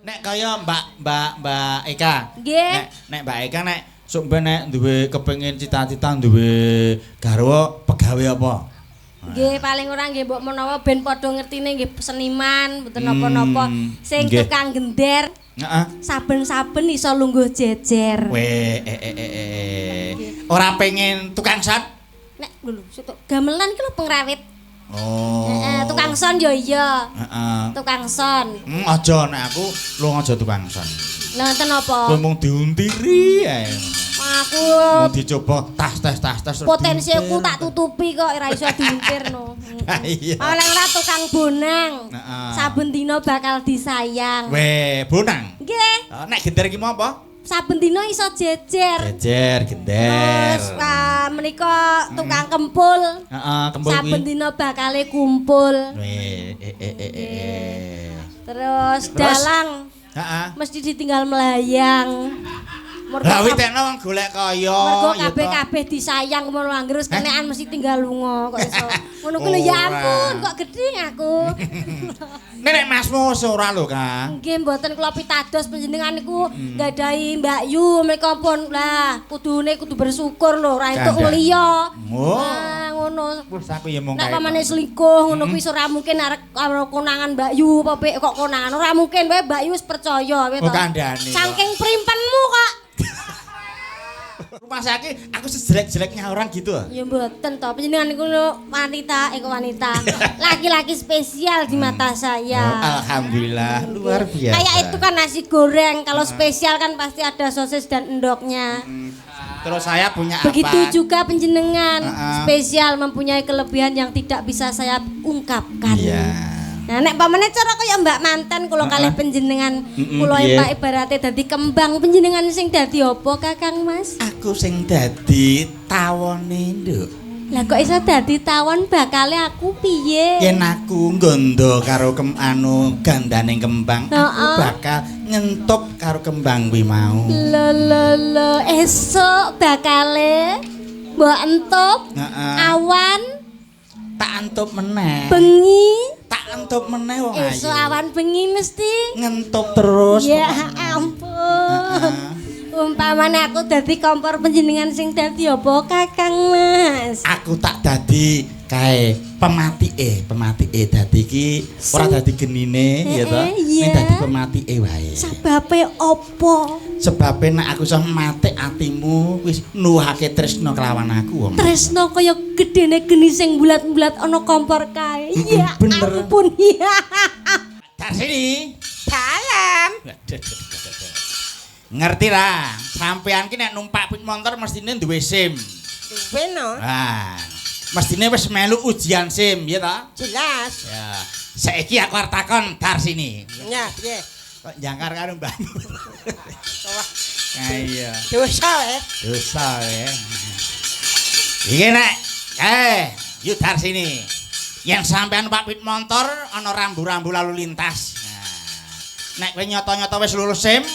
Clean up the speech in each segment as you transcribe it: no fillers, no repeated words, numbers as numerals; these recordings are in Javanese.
Nek kaya Mbak Mbak Mbak Eka. Nggih. Nek Mbak Eka nek sok ben nek duwe kepengin cita-cita duwe garwa pegawe apa? Nggih, paling ora nggih mbok menawa ben padha ngertine nggih seniman, mboten napa-napa. Sing tukang gender saben-saben iso lungguh jejer. Weh, eh eh eh eh. Ora pengen tukang sound? Nek lho, situk gamelan iki lho pengrawit. Oh. Heeh, tukang sound yo iya. Tukang sound. Aja nek aku lu aja tukang sound. Lah wonten apa? Kowe mung diuntiri ae. Aku Mung dicoba tas tes tas tes terus potensiku diuntir. Tak tutupi kok ora iso diuntir no. Iya. Oleh ora tukang bonang. Saben dina bakal disayang. Weh, bonang. Nggih, Oh, nek gender iki mau apa? Saben dina iso jejer. Jejer, gender. Terus menika tukang kempul. Heeh, kempul Saben kuwi. dina bakale kumpul. Weh, eh eh eh eh. Terus Terus? dalang mesti ditinggal melayang. Mergo Lah witekno wong golek kaya mergo ya toh. kabeh-kabeh disayang ngono anggere wis kenekan mesti tinggal lunga kok iso. Ngono kuwi lho ya Ora. Ampun kok gedhe aku. Nek nek masmu wis ora lho, Kang. Nggih mboten kula pitados panjenengan niku nggadahi Mbak Yu menika pun lah kudune kudu bersyukur lho ora entuk Kandhane. liya. Oh. Nah, ngono. Wis aku ya mung Nek kae. pamane selingkuh ngono kuwi ora mungkin arek karo konangan Mbak Yu apa pek kok konangan ora mungkin wae Mbak Yu wis percaya wae Oh, to. kandhane kok. Saking primpenmu kok. Rumah sakit aku sejelek-jeleknya orang gitu. Ah? Ya mboten to, panjenengan niku lho wanita, iku wanita. Laki-laki spesial di mata saya. Oh, alhamdulillah, luar biasa. Kayak itu kan nasi goreng, kalau spesial kan pasti ada sosis dan endoknya. Terus saya punya Begitu apa? juga panjenengan spesial mempunyai kelebihan yang tidak bisa saya ungkapkan. Iya. Nah, nek pamane cara kaya Mbak manten kula kalih panjenengan, kula Mbak ibarate dadi kembang, panjenengan sing dadi apa Kakang Mas? Aku sing dadi tawone, Nduk. Lah kok iso dadi tawon bakale aku piye? Yen aku nggondo karo anu gandane kembang, aku bakal nyentup karo kembang kuwi mau. Lho lho lho, esuk bakale mbok entup, awan Tak entup meneh. Bengi, Tak entup meneh wong ayu. Esuk awan bengi mesti Ngentup terus. Ya pokoknya. Ampun. Umpamane aku dadi kompor panjenengan sing dadi apa Kakang Mas? Aku tak dadi kae pematike, pematike dadi iki ora dadi genine ya toh. Iya. Ning dadi pematike wae. Sababe apa? Sebabe nek aku iso matik atimu wis nuwuhake tresna kelawan aku wong. Tresno kaya gedene geni sing bulat-bulat ana kompor kae. Ya Bener. ampun ya. Darsini. Dalem. Ngerti lah, sampean ki nek numpak pit motor mestine duwe SIM. Duwe no. Nah, mestine wis melu ujian SIM, ya ta? Jelas. Ya. Saiki aku arep takon Darsini. Ya, piye? Kok jangkar karo mbahmu. Wah, Nah, iya. dosa eh. Dosa ya. Iki nek yuk Darsini. Yang sampean numpak pit motor ana rambu-rambu lalu lintas. Nah, nek kowe nyoto-nyoto wis lulus SIM,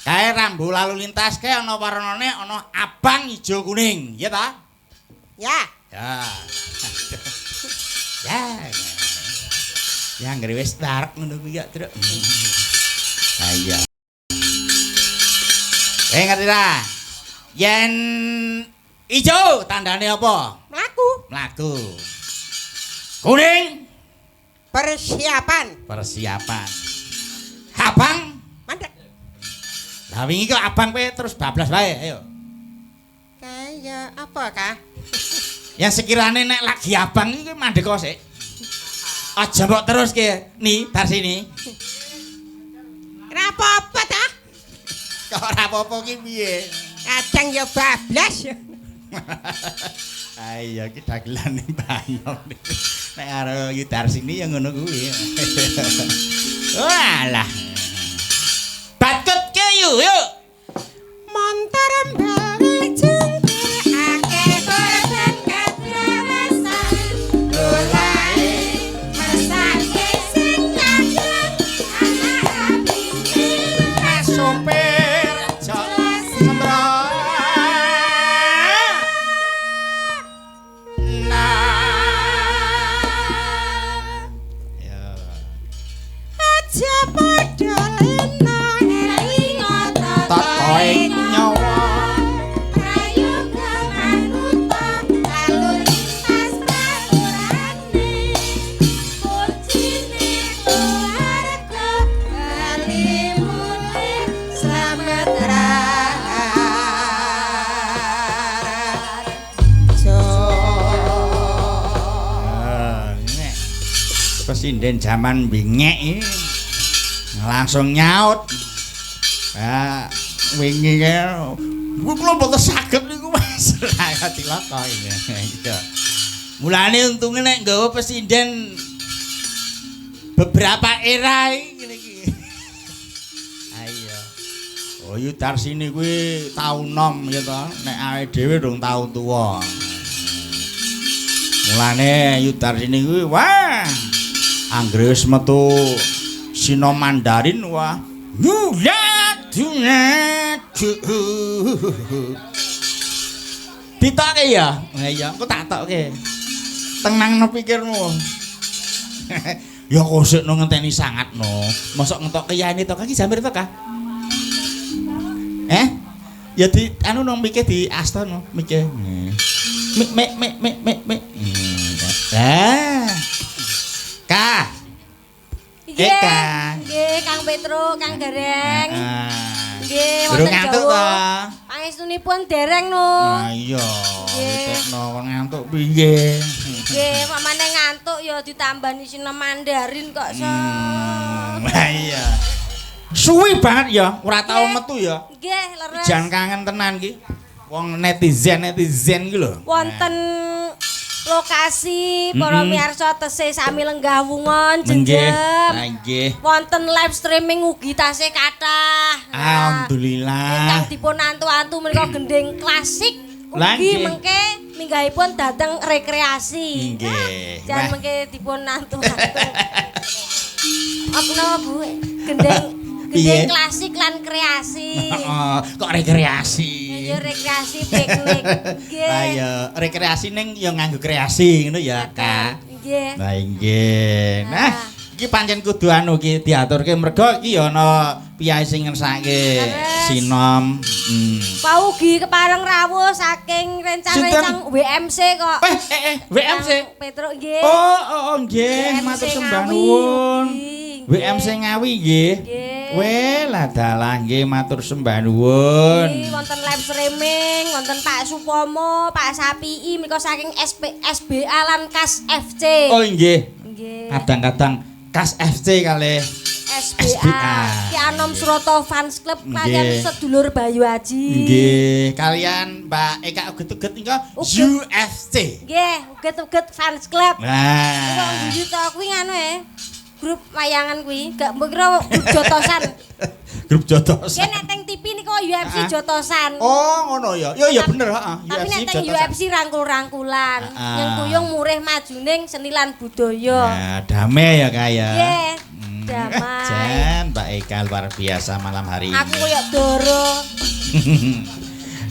kae rambu lalu lintas kae ana warnane ana abang, ijo, kuning, ya ta? Ya. Ya. Ya. Ya anggere wis tarik ngono kuwi ya, Truk. Ha iya. Eh ngerti ta? Yen ijo tandane apa? Mlaku. Mlaku. Kuning Persiapan. Persiapan. Abang Mandek. Lah wingi kok abang kowe terus bablas wae, ayo. Kaya apa kah? Yang sekirane nek lagi abang iki mandek kok sik. Aja mbok terus ki, ni Darsini. Kenapa apa ta? Kok ora apa-apa ki piye? Kadang ya bablas. Ayo iki dagelane Mbah Nom. Nek karo Yu Darsini ya ngono kuwi. Walah. Batut ke yu yuk. Montor balik jungkir akeh korban kadrawasan. Dolai mesake sing kadang anak rabine Mas sopir aja sembrono. Nah. Ya. Aja padha Pesinden jaman bingek iki langsung nyaut. Ah, wingi kae kula mboten saged niku Mas. Ra cilaka iki. Iya. Mulane untunge nek nggawa pesinden beberapa era iki ngene iki. Ayo. Oh, Yu Darsini kuwi tau nom ya to, nek awake dhewe dong tau tuwa. Mulane Yu Darsini kuwi wah, anggere wis metu Sino Mandarin wah. Ditokke ya? Lah iya, engko tak tokke. Tenangno pikirmu. Ya kosikno ngenteni sangat no. Mosok ngetokke yaene to, iki jamir to, Kak? Eh? Ya di anu no mike di asta no mike. Mik mik mik mik mik mik. Lah. Kak. Nggih. Nggih, Kang Petro, Kang Gareng. Nggih, wonten ngantuk ta? Pangestunipun dereng no. Lah iya, ngitekno wong ngantuk piye? Nggih, pamane ngantuk ya ditambani sino Mandarin kok so. Lah iya. Suwi banget ya, ora tau metu ya. Nggih, leres. Jan kangen tenan iki. Wong netizen-netizen iki lho. Wonten lokasi para miyarsa tesih sami lenggah wungon jenjem. Nggih. Wonten live streaming ugi tasih kathah. Alhamdulillah. Ingkang dipun antu-antu menika gending klasik ugi mengke minggahipun dhateng rekreasi. Nggih. Jan mengke dipun antu-antu. Apa napa Bu? Gending gending klasik lan kreasi. Kok rekreasi? Ya rekreasi piknik. Nggih. Lah ya rekreasi ning ya nganggo kreasi ngono ya, Kak. Nggih. Lah nggih. Nah, iki pancen kudu anu iki diaturke mergo iki ya ana piyai sing ngersake sinom. Pak ugi kepareng rawuh saking rencang-rencang WMC kok. WMC. Petro nggih. Oh, nggih, matur sembah nuwun. WMC Ngawi nggih. Weh, lah dalah nggih matur sembah nuwun. Nggih, wonten live streaming, wonten Pak Supomo, Pak Sapii menika saking SBA lan Kas FC. Oh nggih. Nggih. Kadang-kadang Kas FC kalih SBA. Ki Anom Suroto Fans Club kalian sedulur Bayu Aji. Nggih, kalian Mbak Eka uget-uget nika UFC. Nggih, uget-uget Fans Club. Nah. Kok guyu to kuwi nganu e. Grup wayangan kuwi, gak mbok kira grup jotosan. Grup jotosan. Ki nek teng TV niku UFC jotosan. Oh, ngono ya. Ya ya bener heeh. Tapi nek teng UFC rangkul-rangkulan, nyengkuyung murih majuning seni lan budaya. Nah, damai ya kaya. Nggih. Damai. Jan, Mbak Eka luar biasa malam hari ini. Aku koyo doro.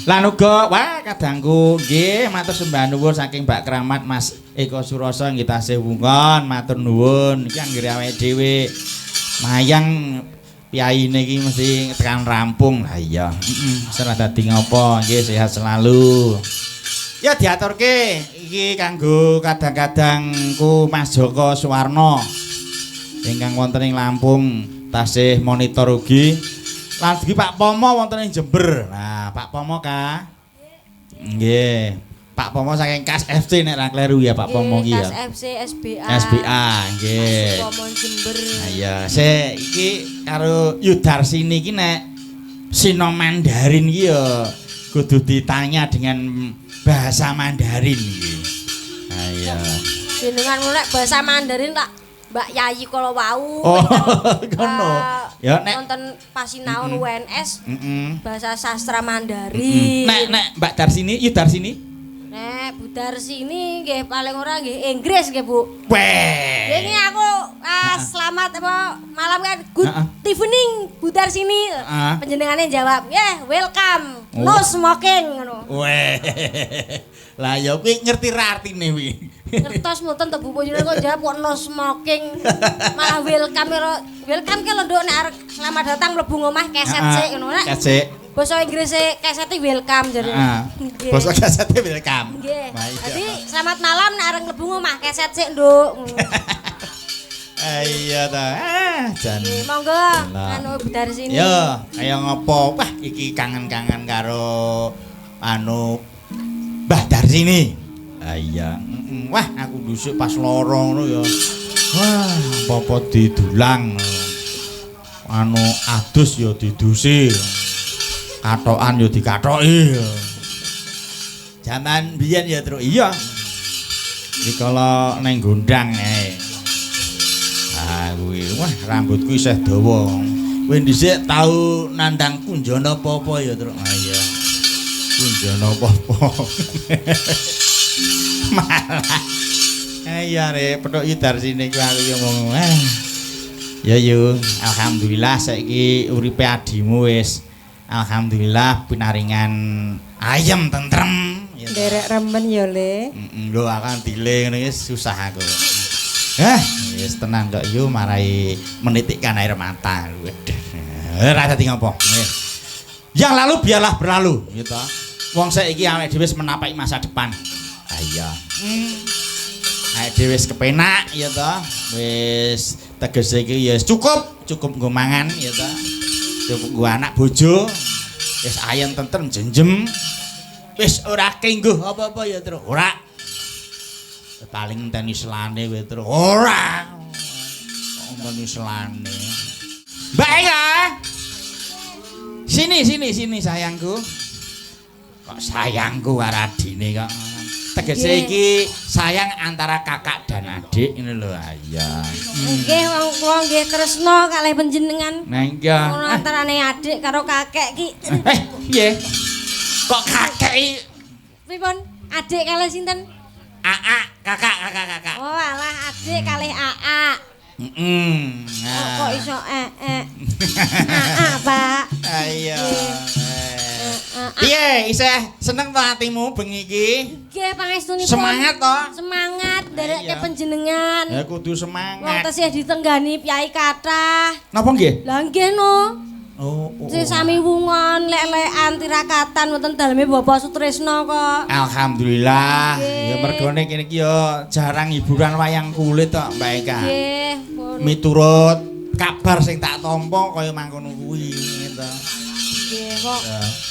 Lan uga wah kadangku nggih matur sembah nuwun saking Mbak Kramat Mas Eko Suroso nggih tasih wungon matur nuwun. Iki anggere awake dhewe mayang piyaine iki mesti tekan rampung. Lah iya, heeh, ora dadi ngopo, nggih sehat selalu. Ya diaturke iki kanggo kadang-kadangku Mas Joko Suwarno ingkang wonten ing Lampung tasih monitor ugi. Lan ugi Pak Pomo wonten ing Jember. Nah, Pak Pomo ka. Nggih. Pak Pomo saking Kas FC nek ra kleru ya Pak Pomo iki ya. Kas FC SBA. SBA nggih. Pomo Jember. Nah iya, sik iki karo Yu Darsini iki nek Sino Mandarin iki ya kudu ditanya dengan bahasa Mandarin iki. Nah iya. Jenengan nek bahasa Mandarin tak Mbak Yayi kala wau. Oh, ngono. Ya nek wonten pasinaon UNS bahasa sastra Mandarin. Nek nek Mbak Darsini, Yu Darsini? Nek Bu Darsini nggih paling ora nggih Inggris nggih, Bu. Weh. Wingi aku selamat apa malam kan good evening Bu Darsini. Panjenengane jawab, "Yeah, welcome. No smoking" ngono. Weh. Lah ya kuwi ngerti ra artine kuwi. Ngertos mboten to Bu panjenengan kok jawab kok no smoking. Malah welcome karo welcome ki lho nduk nek arep selamat datang mlebu omah keset sik ngono nek. Keset. Basa Inggrise kesete welcome jare. Heeh. Basa kesete welcome. Nggih. Dadi selamat malam nek arep mlebu omah keset sik nduk. Iya ta. Ah, jan. Nggih, monggo anu Bu Darsini. Yo, kaya ngopo? Wah, iki kangen-kangen karo anu Mbah Darsini. Ah iya. Wah, aku ndusuk pas loro ngono ya. Wah, apa-apa didulang. Anu adus ya didusi. Katokan ya dikatoki. Jaman biyen ya, Truk. Iya. Iki kala ning gondang ae. Ah kuwi, wah rambutku isih dawa. Kowe dhisik tau nandang kunjana apa-apa ya, Truk? Ah iya. Kunjana apa-apa. Malah. Iya rek, petuk Yudarsine ku aku yo ngomong. Ya yo, alhamdulillah saiki uripe adimu wis alhamdulillah pinaringan ayem tentrem. Nderek remen ya, Le. Heeh, lho aku dile ngene iki susah aku. Wis tenan kok yo marai menitikkan air mata. Waduh. Ora dadi ngopo. Yang lalu biarlah berlalu, gitu. Wong saiki awake dhewe wis menapaki masa depan. Ah iya. Awake dhewe wis kepenak ya toh. Wis tegese iki ya cukup, cukup nggo mangan ya toh. Cukup nggo anak bojo. Wis ayem tentrem jenjem. Wis ora kengguh apa-apa ya, Truk. Ora. Paling enteni selane kowe, Truk. Ora. Enteni selane. Mbak Eka. Sini, sini, sini sayangku. Kok sayangku karo adine kok. Tegese iki sayang antara kakak dan adik ngene lho. Iya. Nggih, wong kula nggih tresna kalih panjenengan. Nah iya. Ngono antarane adik karo kakek ki. Piye? Kok kakek iki? Pripun? Adik kalih sinten? Aa, kakak, kakak, kakak. Oh, alah adik kalih AA. Heeh. Kok iso ee? AA, Pak. Iya. Piye, isih seneng to atimu bengi iki? Nggih, pangestunipun. Semangat to? Semangat nderekke panjenengan. Ya kudu Wong semangat. tesih ditenggani piyai kathah. Napa nggih? Lah nggih no. Oh, oh. Sing sami wungon, lek-lekan, tirakatan wonten daleme Bapak Sutrisno kok. Alhamdulillah. Ya mergone kene iki ya jarang hiburan wayang kulit tok, Mbak Eka. Nggih, pun. Miturut kabar sing tak tampa kaya mangkono kuwi gitu. Nggih, kok.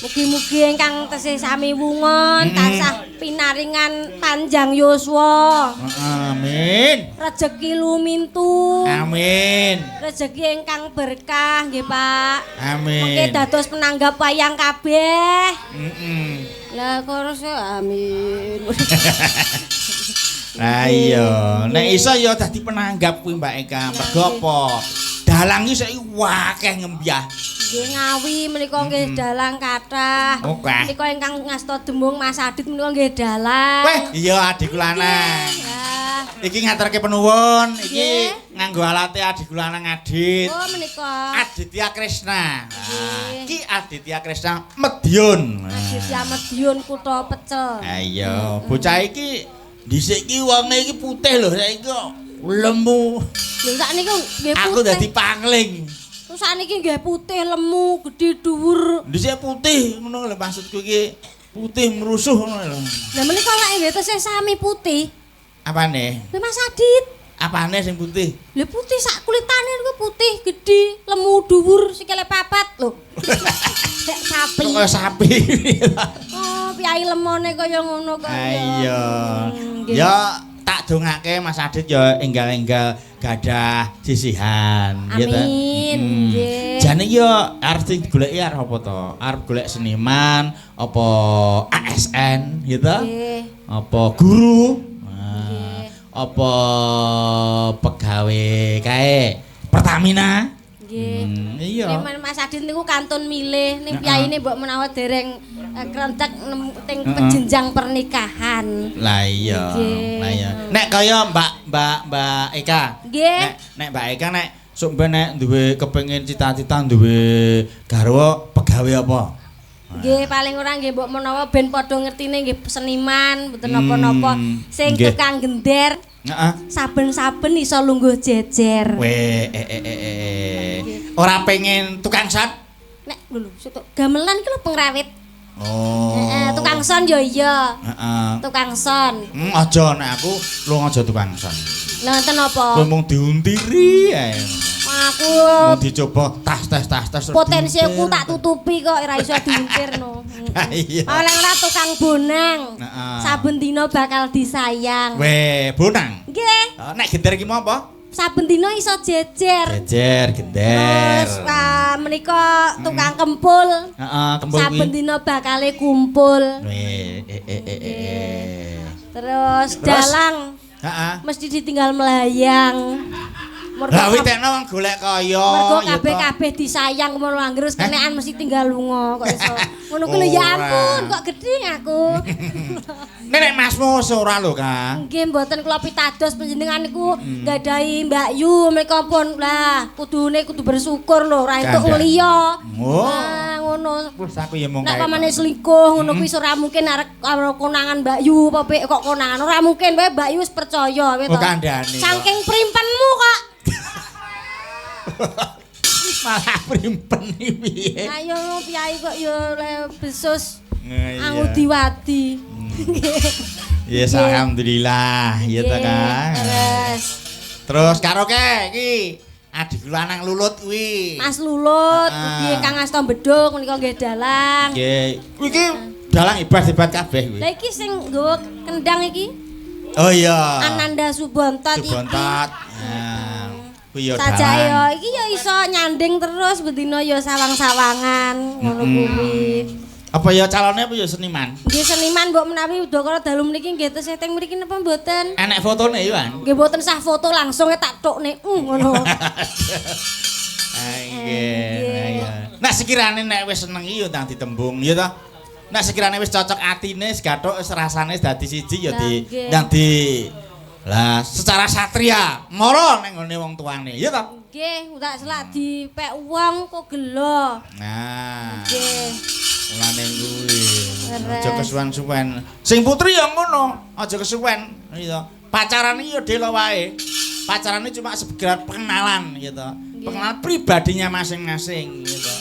Mugi-mugi ingkang tesih sami wungon tansah pinaringan panjang yuswa. Amin. Rejeki lumintu. Amin. Rejeki ingkang berkah nggih, Pak. Amin. Mengke dados penanggap wayang kabeh. Heeh. Lah kok amin. Lah iya, nek iso ya dadi penanggap kuwi Mbak Eka. Mergo apa? Dalang iki saiki akeh ngembyah. Nggih Ngawi menika nggih dalang kathah. Oke. Menika ingkang ngasta demung Mas Adit menika nggih dalang. Weh, iya adikku lanang. Lah. Iki ngaturke penuwun, iki nganggo alate adikku lanang Adit. Oh menika. Aditya Krishna. Nah, iki Aditya Krishna Medion. Aditya Medion kutha pecel. Ha iya, bocah iki dhisik iki wonge iki putih lho, saiki kok lemu. Lho sakniki nggih putih. Aku dadi pangling. Sakniki nggih putih lemu, gedhe dhuwur. Dhisik putih ngono lho maksudku iki putih mrusuh ngono lho. Lah menika lek nggih tesih sami putih. Apane? Lho Mas Adit. Apane sing putih? Lho putih sak kulitane niku putih, gedhe, lemu dhuwur, sikile papat lho. Kayak sapi. Kok kaya sapi. Oh, piyai lemone kaya ngono kok. Iya. Ya tak dongake Mas Adit ya enggal-enggal gadah sisihan gitu. Amin. Nggih. Jane iki ya arep sing digoleki arep apa to? Arep golek seniman, apa ASN gitu? Nggih. Apa guru? Nah, apa pegawe kae Pertamina? Nggih. Iya. Nek Mas Adit niku kantun milih ning piyayine mbok menawa dereng krentek teng jenjang pernikahan. Lah iya. Lah iya. Nek kaya Mbak Eka. Nggih. Nek Mbak Eka nek sok ben nek duwe kepengin cita-cita duwe garwa pegawe apa? Nggih, paling ora nggih mbok menawa ben padha ngertine nggih seniman, mboten napa-napa. Sing tukang gender. Heeh. Saben-saben iso lungguh jejer. Weh, Ora pengen tukang son? Nek lho, gamelan iki lho pengrawit. Oh. Heeh, tukang son ya iya. Heeh. Tukang son. Aja nek aku lu aja tukang son. Lha enten apa? Kowe mung diuntiri ae. Aku Mung dicoba tas tes tas tes. Potensiku tak tutupi kok ora iso diuntir no. Iya. Oleh ora tukang bonang. Heeh. Saben dina bakal disayang. Weh, bonang. Nggih. Nek gender iki mau apa? Saben dina iso jejer. Jejer, gender. Terus menika tukang kempul. Heeh, kempul kuwi. Saben dina bakale kumpul. Terus dalang. Heeh. Mesti ditinggal melayang. Lah kuwi tekno wong golek kaya. Mergo kabeh-kabeh disayang ngono anggere wis kenekan mesti tinggal lunga kok iso. Ngono kuwi lho ya ampun kok gedhe aku. Nek masmu wis ora lho, Kang. Nggih mboten kula pitados panjenengan niku nggadahi Mbak Yu menika pun lah kudune kudu bersyukur lho ora entuk liya. Nah, ngono. Wis aku ya mung nek pamane selingkuh ngono kuwi ora mungkin arek karo konangan Mbak Yu apa kok konangan ora mungkin wae Mbak Yu wis percaya wae to. Kandhane. Saking primpenmu kok. Malah primpen iki piye? Ayo piyai kok ya besus. Angudi-wadi. Yes, alhamdulillah ya ta, Kang. Terus. Terus karaoke iki adik lanang Lulut kuwi. Mas Lulut, ugi Kang Asta Bedhug menika nggih dalang. Nggih. Kuwi iki dalang hebat-hebat kabeh kuwi. Lah iki sing nggawa kendang iki. Oh iya. Ananda Subontot iki. Subontot. Nah. Kuwi ya dalang. Ya iki ya iso nyanding terus bendina ya sawang-sawangan ngono kuwi. Apa ya calonnya apa ya seniman? Nggih seniman mbok menawi udakara dalu mriki nggih tesih teng mriki napa mboten? Enek fotone ya, Wan. Nggih mboten sah foto langsung tak thukne ngono. Nggih. Nek sekirane nek wis seneng iki ya ndang ditembung ya ta. Nek sekirane wis cocok atine wis gathuk wis rasane dadi siji ya di ndang di lah secara satria mara ning nggone wong tuane ya ta. Nggih, tak selak dipek wong kok gelo. Nah. Nggih. Mulane kuwi. Aja kesuwen-suwen. Sing putri ya ngono, aja kesuwen gitu. Pacaran iki ya delo wae. Pacaran iki cuma sekedar pengenalan gitu. Pengenalan pribadinya masing-masing gitu.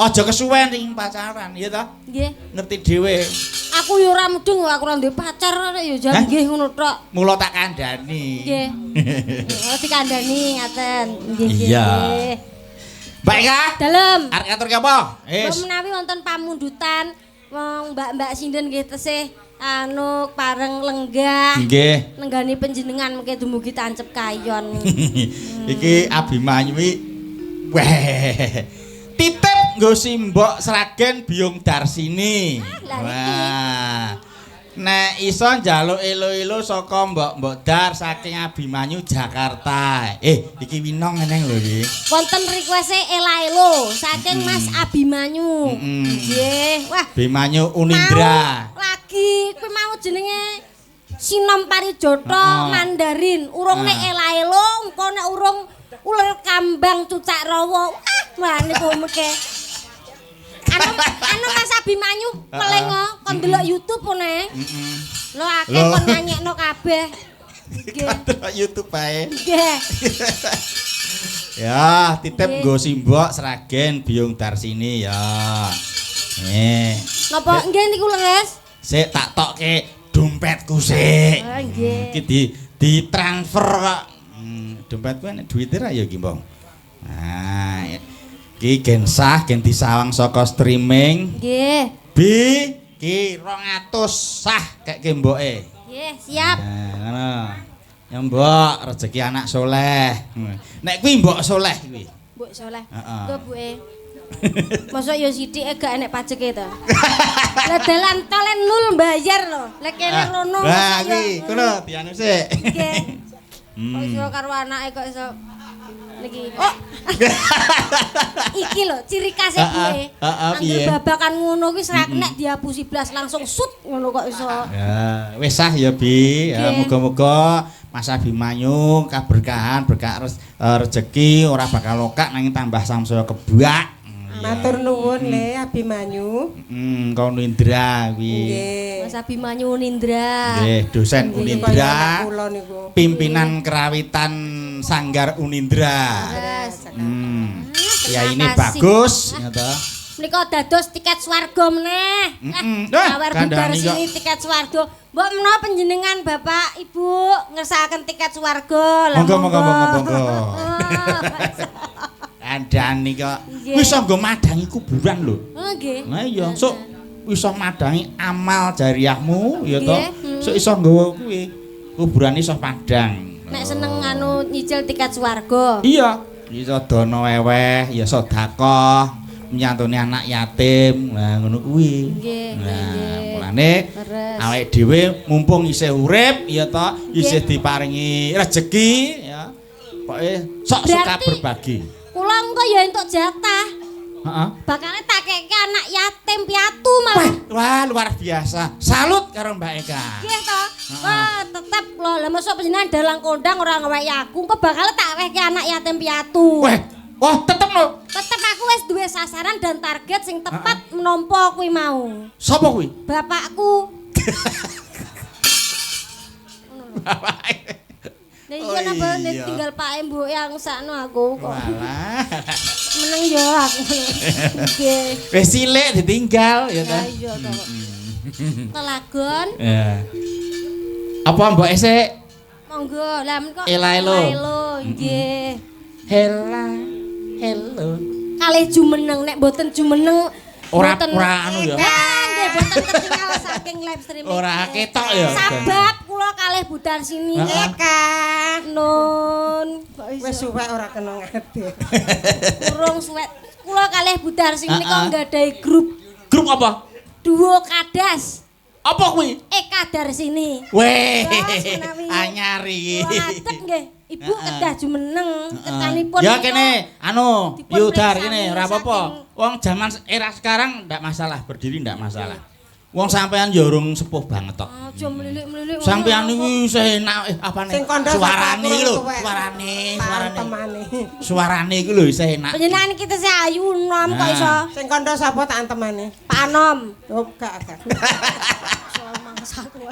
Aja kesuwen ing pacaran ya ta? Nggih. Ngerti dhewe. Aku ya ora mudeng aku ora duwe pacar ya jan nggih ngono tok. Mula tak kandhani. Nggih. Oh dikandhani ngaten. Nggih nggih. Iya. Mbak Eka. Dalem. Arep ngaturke apa? Wis. Menawi wonten pamundutan wong mbak-mbak sinden nggih tesih anu pareng lenggah. Nggih. Nenggani panjenengan mengke dumugi tancep kayon. Iki Abimanyu iki weh. Titip nggo simbok Sragen Biyung Darsini. Wah. Nek iso njaluk elo-elo saka mbok-mbok Dar saking Abimanyu Jakarta. Iki Winong eneng lho iki. Wonten request-e ela-elo saking Mas Abimanyu. Nggih. Wah, Abimanyu Unindra. Mau lagi kuwi mau jenenge Sinom Parijoto Mandarin. Urung nek ela-elo, engko nek urung uler kambang cucak rawa. Ah, wah niku meke. Anu Mas Abimanyu melengo kon delok YouTube one. Heeh. Lho akeh kon nyanyekno kabeh. Nggih. Delok YouTube bae. Nggih. Ya, titip nggo simbok Sragen Biyung Darsini ya. Nggih. Napa nggih niku leres? Sik tak tokke dompetku sik. Oh nggih. Iki ditransfer kok. Dompetku enek duwite ra ya iki, Mbong. Nah, iki gen sah, gen disawang saka streaming. Nggih. B ki 200 sah keke mboke. Nggih, siap. Nah, ngono. Ya mbok, rezeki anak soleh. Nek kuwi mbok soleh kuwi. Mbok soleh. Heeh. Engko buke. Mosok ya sithike gak enek pajeke to. Lah dalan tole nul bayar lho. Lek kene rono. Lah kuwi kono dianu sik. Nggih. Kok iso karo anake kok iso niki. Oh. Iki lho ciri khase kuwi. Heeh, piye? Babakan ngono kuwi ora nek dihapusi blas langsung sut ngono kok iso. Ya, wis sah ya, Bi. Ya, muga-muga Mas Abimanyu kaberkahan, berkah rezeki ora bakal lokak nanging tambah samsaya kebak. Matur nuwun Le Abimanyu. Kau Unindra kuwi. Mas Abimanyu Unindra. Nggih, dosen Unindra. Pimpinan Kerawitan Sanggar Unindra. Ya ini bagus ya toh. Menika dados tiket swarga meneh. Awar budar sini tiket swarga. Mbok menawa panjenengan Bapak Ibu ngersakaken tiket swarga. Monggo monggo monggo monggo. Kandhani kok. Wis nggo madangi kuburan lho. Oh nggih. Lah iya, sok iso madangi amal jariahmu ya toh. Sok iso nggawa kuwi. Kuburan iso padang. Nek seneng anu nyicil tiket swarga. Iya, iso dono weweh, ya sedekah, nyantuni anak yatim. Lah ngono kuwi. Nggih, Nah, mulane awake dhewe mumpung isih urip ya ta, isih diparingi rejeki ya. Pokoke sok suka berbagi. Kula engko ya entuk jatah. Heeh. Bakale tak keke anak yatim piatu malah. Wah, luar biasa. Salut karo Mbak Eka. Nggih to. Wah, tetep lho. Lah mosok panjenengan dalang kondang ora ngeweki aku, engko bakal tak wehke anak yatim piatu. Weh, wah tetep lho. Tetep aku wis duwe sasaran dan target sing tepat menampa kuwi mau. Sapa kuwi? Bapakku. Bapake. Lah iya napa tinggal pake mboke yang sakno aku kok. Walah. Meneng ya aku. Nggih. Wis cilik ditinggal ya ta. Ya iya to. Telagon. Ya. Apa mbok esek? Monggo. Lah men kok Ela elo. Nggih. Hela hello. Kalih jumeneng nek mboten jumeneng ora ora anu ya. Nggih mboten ketinggal saking live streaming. Ora ketok ya. Sabab kula kalih Bu Darsini Eka nun. Wis suwek ora kena ngadeg. Urung suwek. Kula kalih Bu Darsini kok nggadahi grup. Grup apa? Duo Kadas. Apa kuwi? Eka Darsini. Weh, anyar iki. Ngadeg nggih. Ibu kedah jumeneng ketanipun. Ya kene anu Yudar kene ora apa-apa. Wong jaman era sekarang ndak masalah, berdiri ndak masalah. Wong sampean ya urung sepuh banget tok. Aja mlilik-mlilik. Sampean niku isih enak apane? Suarane iki lho, suarane, suarane. Suarane iku lho isih enak. Panjenengan iki tesih ayu nom kok iso. Sing kandha sapa tak antemane? Pak Anom. Oh, gak gak.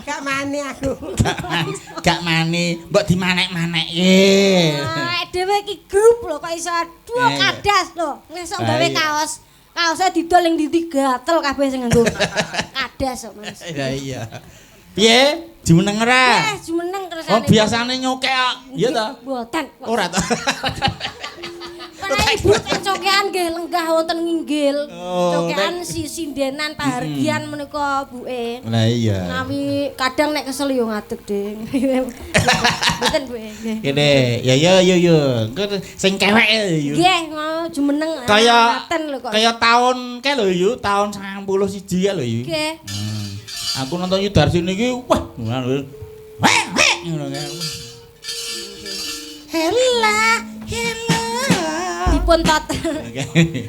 Gak mani aku. Gak mani, mbok dimanek-manekke. Dhewe iki grup lho kok iso duo kadas lho. Ngesuk gawe kaos. Kaosnya didol ning ndi gatel kabeh sing nganggo. Kadas kok, Mas. Ya iya. Piye? Jumeneng ora? Wes jumeneng terusane. Oh, biasane nyokek kok. Iya ta? Mboten. Ora ta. Menawi ibu cokean nggih lenggah wonten nginggil. Cokean sindenan pahargyan menika buke. Lah iya. Menawi kadang nek kesel yo ngadeg, Ding. Mboten buke nggih. Kene, ya ya yo yo. Engko sing kewek yo. Nggih, mau jumeneng. Kaya kaya tahun kae lho yo, tahun 91 ya lho yo. Nggih. Aku nonton Yu Darsini iki wah ngono. Weh, weh ngono kae. Hela, hela. Dipun tot.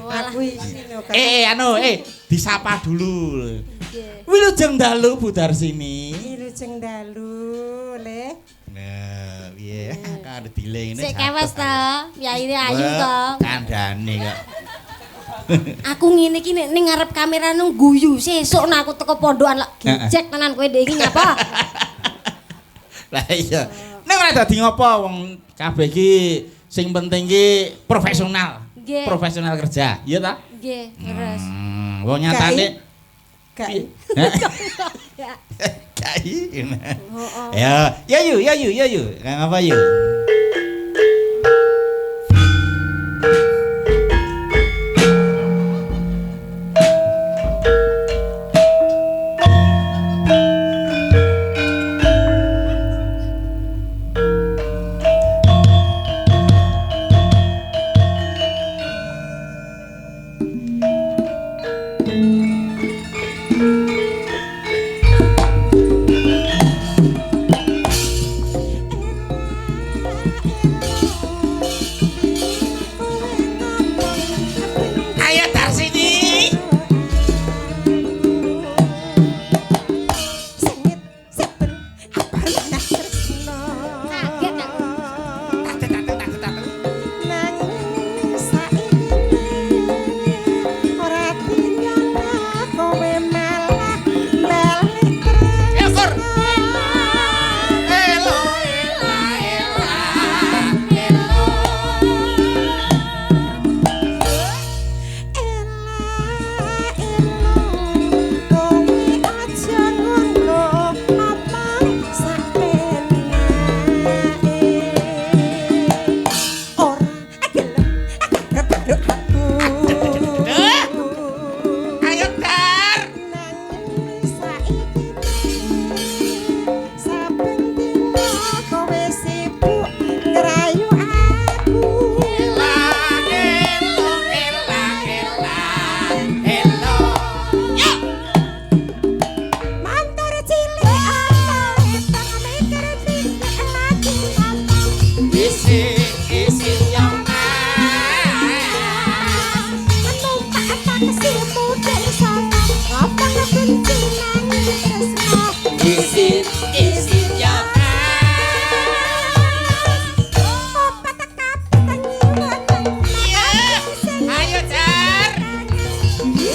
Aku isin kok. Anu, disapa dulu. Wilujeng dalu Bu Darsini. Wilujeng dalu, Le. Nah, piye? Kan dile ngene. Sik kewes ta, piyayine ayu to. Kandhane kok. Aku ngene iki nek ning ngarep kamera nang guyu, sesuk nek aku teko pondokan lak gejek tenan kowe ndek iki nyapa. Lah iya. Nek ora dadi ngopo wong kabeh iki sing penting iki profesional. Nggih. Profesional kerja, iya ta? Nggih, terus. Wong nyatane gak. Gak. Ya, ya yu, ya yu, ya yu. Kang apa yu?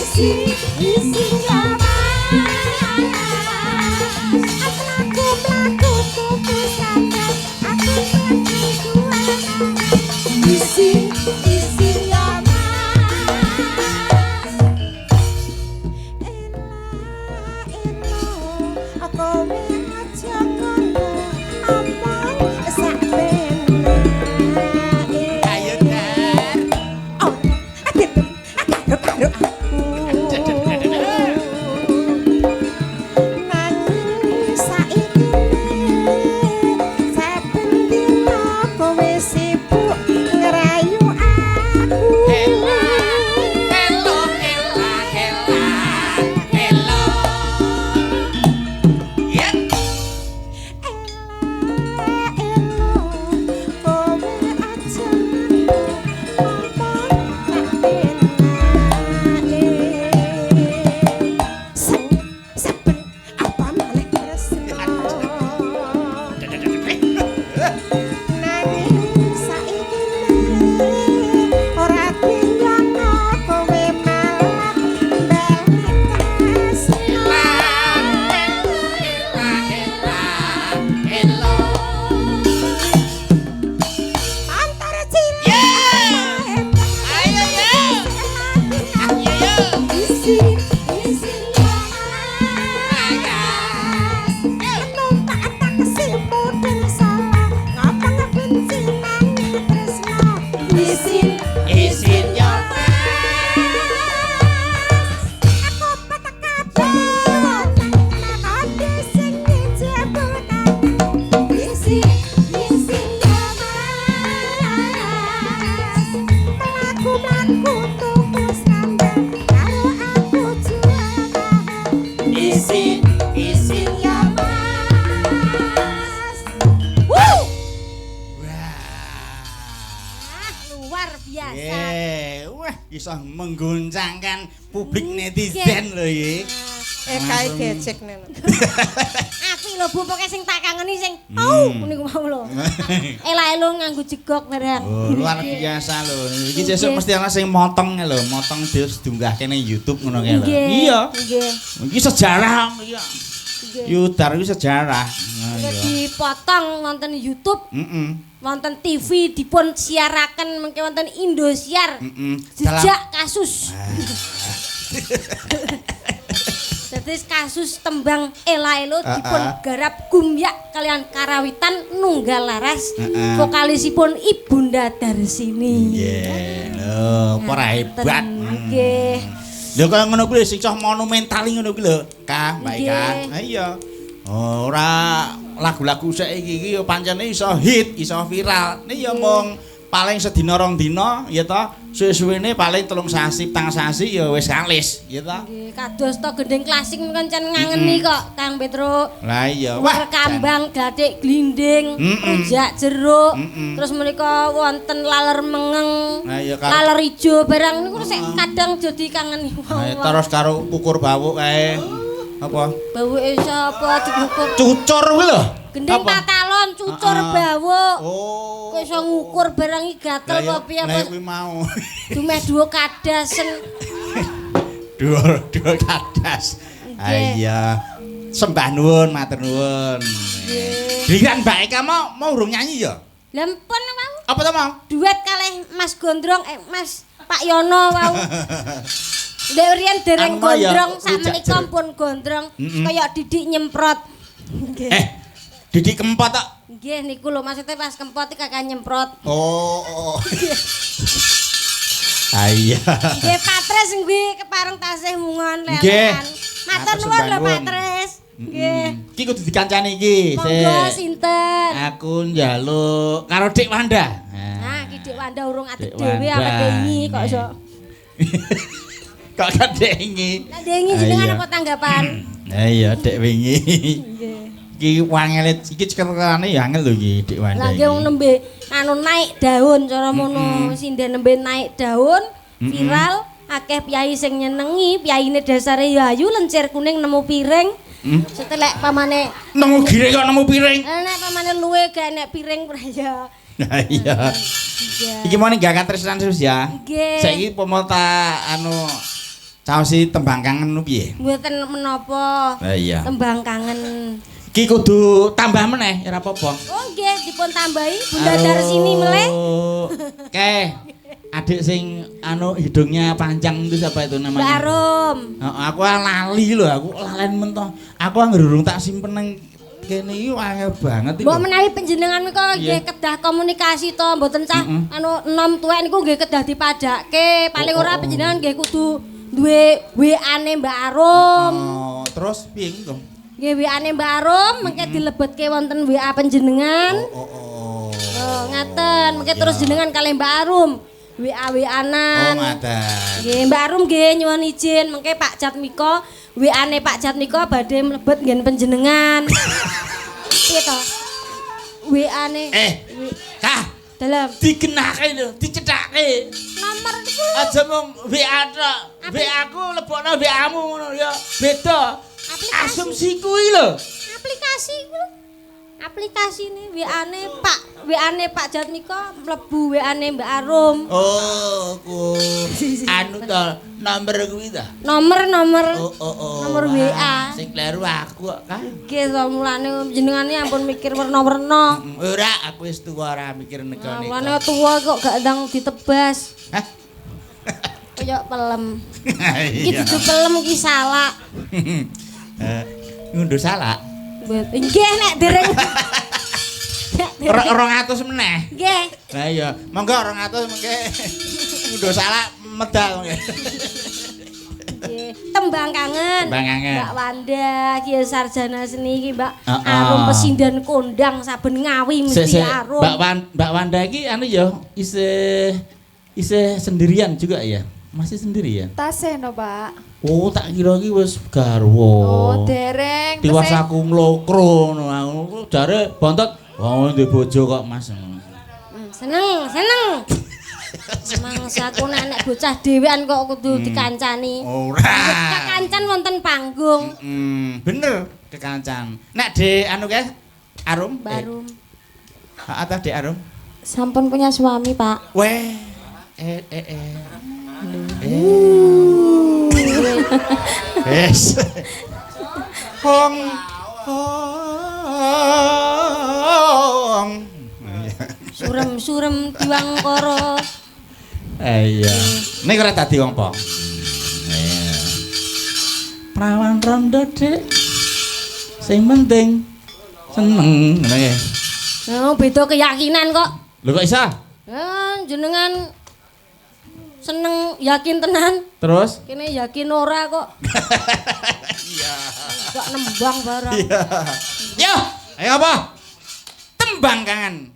Isin, isin ya Mas. Mlaku mlaku tuku sandal, aku mlaku jualan. Isin, isin ya Mas. Ela elo, kowe aja ngono, omong sak penake. Ayo Dar. Ora gelem karo karo aku. Nanging saiki saben dina kowe sibuk ngrayu aku. Ela, elo, ela, ela, elo. Ya. Ela elo, kowe aja ngono, omong sak penake. Sing saben apa maneh tresno. Nanging saiki ora dinyana kowe malah balik tresno. Ela, ela, elo. Antara cilik Ayo ya. Ayo ya. Isin, isin ya Mas. Numpak taksi mudeng salah, ngapa ngebenci nanging tresno. Isin, Isin ya Mas. Aku petek kabeh kode sing dijebutan. Isin, isin ya Mas. Mlaku-mlaku tuku sandal, karo aku jualan. Isin, isin Ya Mas. Wuh. Wah. Ah, luar biasa. Wah, iso menggoncangkan publik netizen lho iki. Eh kae gecek nen. Apik lho Bu, pokoke sing tak kangeni sing au niku mau lho. Elak-elo nganggo jegok barang. Oh, luar biasa lho. Iki sesuk mesti ana sing motong lho, motong terus diunggahke ning YouTube ngono kae lho. Iya. Nggih. Iki sejarah iki. Nggih. Yudar iki sejarah. Nah, Nggih, iya. dipotong wonten YouTube, Heeh. wonten TV dipun siaraken mengke wonten Indosiar. Heeh. Jejak kasus. Dadi kasus tembang Ela Elo dipun garap gumyak kalian karawitan nunggal laras vokalisipun Ibunda Darsini. Nggih. Lho, apa ora hebat. Nggih. Lho kaya ngono kuwi sing cah monumental ngono kuwi lho, Kang, Mbak Ika. Nggih. Ha iya. Ora lagu-lagu saiki iki ya pancene iso hit, iso viral. Nek ya mung paling sedina rong dina ya ta, suwe-suwene paling 3 sasi, 4 sasi ya wis kalis, ya ta. Nggih, kados to gending klasik pancen ngangeni kok, Kang Petro. Lah iya, Wah, kambang glathik glinding, rujak jeruk, terus menika wonten laler mengeng, Lah iya, karo- laler ijo barang niku sik kadang jadi kangeni Nah, wong-wong. terus karo kukur bawuk kae. Apa? Bawuke sapa dikukur? Cucur kuwi lho. Gending Apa? patalon, cucur bawuk. Oh. Kok iso ngukur barang iki gatel Lah iya, apa piye lah apa kuwi mau. dumeh duwe kadasen. Dua dua kadas. Nggih. Ah iya. Sembah nuwun, matur nuwun. Giliran Mbak Eka mau mau urung nyanyi ya? Lah mpun wau Apa to mau? duet kalih Mas Gondrong Mas Pak Yono wau. Ndek riyen dereng Anu mau ya, gondrong, sak rujak menika jeruk. pun gondrong kaya Didik nyemprot. Nggih. Eh, Didik kempot tok. Nggih niku lho maksudnya pas kempot iki kakak nyemprot. Oh. Ah iya. Nggih Patres nggih kepareng tasih mungon Nggih. lelekan. Matur nuwun lho sembah nuwun. Patres. Nggih. Iki kudu dikancani iki. Monggo Sik. sinten? Aku njaluk karo Dik Wanda. Nah, iki Dik Wanda urung adeg Dik dhewe Wanda. apa dengi kok iso. Kok kan Dek wingi. Lah dengi jenengan Ah, iya. apa tanggapan? Lah iya Dek wingi. Nggih. Iki wangele iki cekelane ya angel lho iki Dik Wanda. Lah nggih wong nembe anu naik daun cara mono, sinden nembe naik daun viral akeh piyai sing nyenengi, piyaine dasare ya ayu lencir kuning nemu piring. Setelek pamane Nemu giring kok nemu piring. Nek pamane luwe gak enek piring ya. Lah iya. Iya. Iki mau ning gak katresnan sus ya. Nggih. Saiki pomo tak anu Caosi tembang kangen piye? Mboten menapa. Lah iya. Tembang kangen. Iki kudu tambah meneh, ora apa-apa. Oh nggih, dipun tambahi Bunda Darsini meleh. Oke. Adik sing anu hidungnya panjang itu siapa itu namanya? Mbak Arum. Heeh, aku lali lho, aku lalen mentoh. Aku anggere urung tak simpen nang kene iki angel banget iki. Mbok menawi panjenengan menika nggih kedah komunikasi to, mboten cah anu enom tuwek niku nggih kedah dipadhakke. Paling ora panjenengan nggih kudu duwe WA-ne Mbak Arum. Oh, terus piye to? Nggih WA-ne Mbak Arum mengke dilebetke wonten WA panjenengan. Oh. Oh, ngaten. Mengke terus jenengan kalih Mbak Arum WA-WA-nan. Oh, ngaten. Nggih, Mbak Arum nggih nyuwun izin mengke Pak Jatmiko WA-ne Pak Jatmiko badhe mlebet nggen panjenengan. Piye to? WA-ne. Kah, Dalem. digenahke lho, dicethake. Nomor niku Aja mung WA tok. WA aku lebokno WA-mu ngono ya. Beda. Asumsi kuwi lho. Aplikasi kuwi lho. Aplikasine WA-ne Pak, WA-ne Pak Jatmiko mlebu WA-ne Mbak Arum. Oh, ku anu to nomor kuwi ta. Nomor. Oh. Nomor WA. Sing kleru aku kok, Kang. Nggih to mulane jenengane ampun mikir werna-werna. Ora, aku wis tuwa ora mikir nego-nego. Mulane tuwa kok gak ndang ditebas. Hah? Kaya pelem. Iki dudu pelem iki salak. Ngunduh salak. Nggih nek dereng. 200 meneh. Nggih. Lah iya, monggo 200 mengke ngunduh salak medal mengke. Nggih, tembang kangen. Tembang kangen. Mbak Wanda iki sarjana seni iki Mbak Arum pesinden kondang saben Ngawi mesti Arum. Mbak Wanda iki anu ya isih sendirian juga ya? Masih sendirian? Tasih no, Pak. Oh, tak kira iki wis garwa. Oh, dereng. Tiwas aku nglokro ngono aku jare bontot wong duwe bojo kok, Mas. Seneng, seneng. Mangsaku nek bocah dhewean kok kudu dikancani. Ora. Kekancan wonten panggung. Bener, kekancan. Nek de anu kae Arum, Barum. Heeh ta Dek Arum? Sampun punya suami, Pak. Weh. Wes. Hong. Hong. Surem-surem diwangkara. Iya. Nek ora dadi wong apa? Iya. Prawan rondo, Dik. Sing penting seneng ngono ya. Oh, beda keyakinan kok. Lho kok isa? Jenengan seneng yakin tenan. Terus? Kene yakin ora kok. Iya. Gak nembang barang. Iya. Yo, ayo apa? Tembang kangen.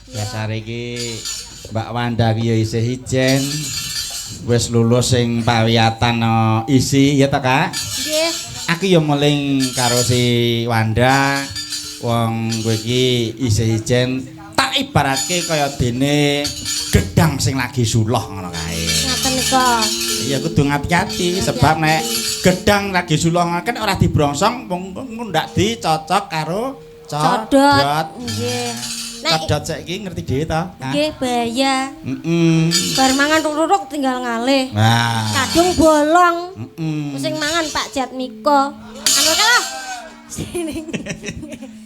Dasare iki Mbak Wanda ki ya isih ijen. Wis lulus sing pawiyatan isi ya ta, Kak? Nggih. Aku ya meling karo si Wanda. Wong kowe iki isih ijen tak ibaratke kaya dene gedang sing lagi suloh ngono kae. Ngaten nika. Iya kudu ngati-ati sebab nek gedang lagi suloh kan ora dibrongsong wong ndak dicocok karo codot. Nggih. Codot saiki ngerti dhewe ta? Nggih, bahaya. Heeh. Bar mangan ruk-ruk tinggal ngalih. Nah. Kadung bolong. Heeh. Sing mangan Pak Jatmiko. Anu kalah. Sini.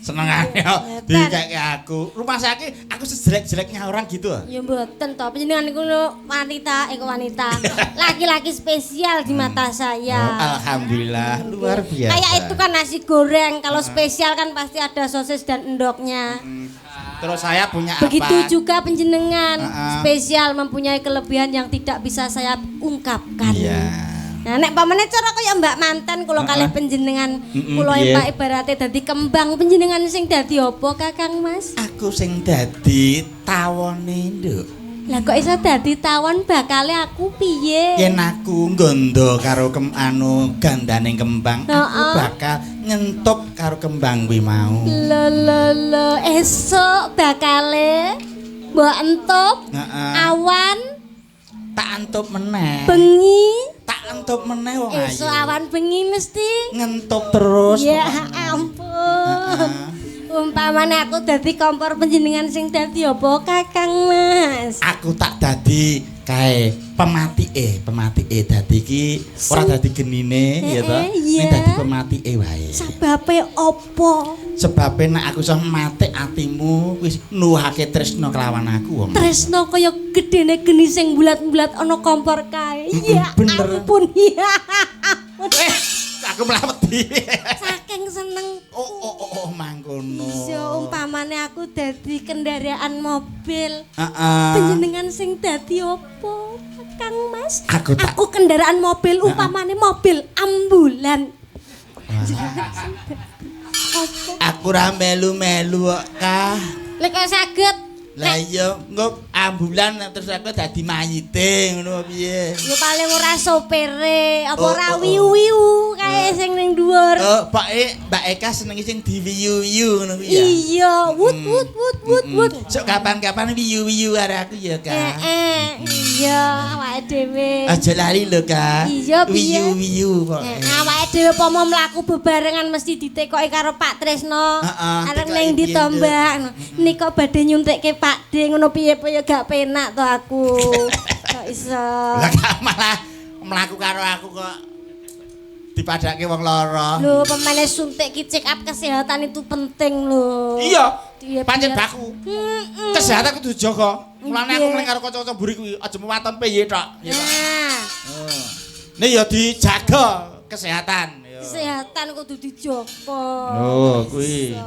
Senengane kok dikeke aku. Rumah sakit aku sejelek-jeleknya orang gitu. Ya mboten to, panjenengan niku wanita, iku wanita. Laki-laki spesial di mata saya. Oh, alhamdulillah, luar biasa. Kayak itu kan nasi goreng, kalau spesial kan pasti ada sosis dan endoknya. Terus saya punya apa? Begitu juga panjenengan, spesial mempunyai kelebihan yang tidak bisa saya ungkapkan. Iya. Nah, nek pamane cara kaya Mbak Manten kula kalih panjenengan, kula Pak ibarate dadi kembang, panjenengan sing dadi apa Kakang Mas? Aku sing dadi tawone, Nduk. Lah kok iso dadi tawon, bakale aku piye? Yen aku nggondo karo anu gandane kembang, aku bakal nyentup karo kembang kuwi mau. Lho lho lho, esuk bakale mbok entup. Awan tak entup meneh. Bengi tak entup meneh wong ayu. Esuk awan bengi mesti ngentup terus. Ya ampun. Umpamane aku dadi kompor panjenengan sing dadi apa Kakang Mas? Aku tak dadi kae pematike, pematike dadi iki ora dadi genine ya to. Ning dadi pematike wae. Sebabe apa? Sebabe nek aku iso matik atimu wis nuwuhake tresna kelawan aku wong. Tresna kaya gedene geni sing bulat-bulat ana kompor kae. Ya ampun ya. Aku malah wedi. Saking seneng. Oh, mangkono. Iya, umpamane aku dadi kendaraan mobil. Panjenengan sing dadi apa, Kang Mas? Aku kendaraan mobil, umpamane mobil ambulan. Aku ora melu-melu kok, Kah. Lek kok saged. Lah iya, engko ambulan terus aku dadi mayite ngono piye? Ya paling ora sopere, apa ora wiu-wiu kae sing ning dhuwur. Oh, Pak Mbak Eka seneng sing diwiu-wiu ngono kuwi ya. Iya, wut wut wut wut wut. Sok kapan-kapan wiu-wiu karo aku ya, Kak. Heeh, iya, awake dhewe. Aja lali lho, Kak. Iya, piye? Wiu-wiu kok. Awake dhewe pomo mlaku bebarengan mesti ditekoki karo Pak Tresno. Arep ning ndi to, Mbak? Nika badhe nyuntikke Pak D ngono piye piye gak penak to aku. Kok iso. Lah kok malah mlaku karo aku kok dipadake wong lara. Lho, pemene suntik ki check up kesehatan itu penting lho. Iya. Pancen baku. Kesehatan kudu dijaga. Mulane aku mling karo kanca-kanca mburi kuwi aja mewaton piye tok. Nah. Nih ya dijaga kesehatan. Kesehatan kudu dijaga. Lho, kuwi.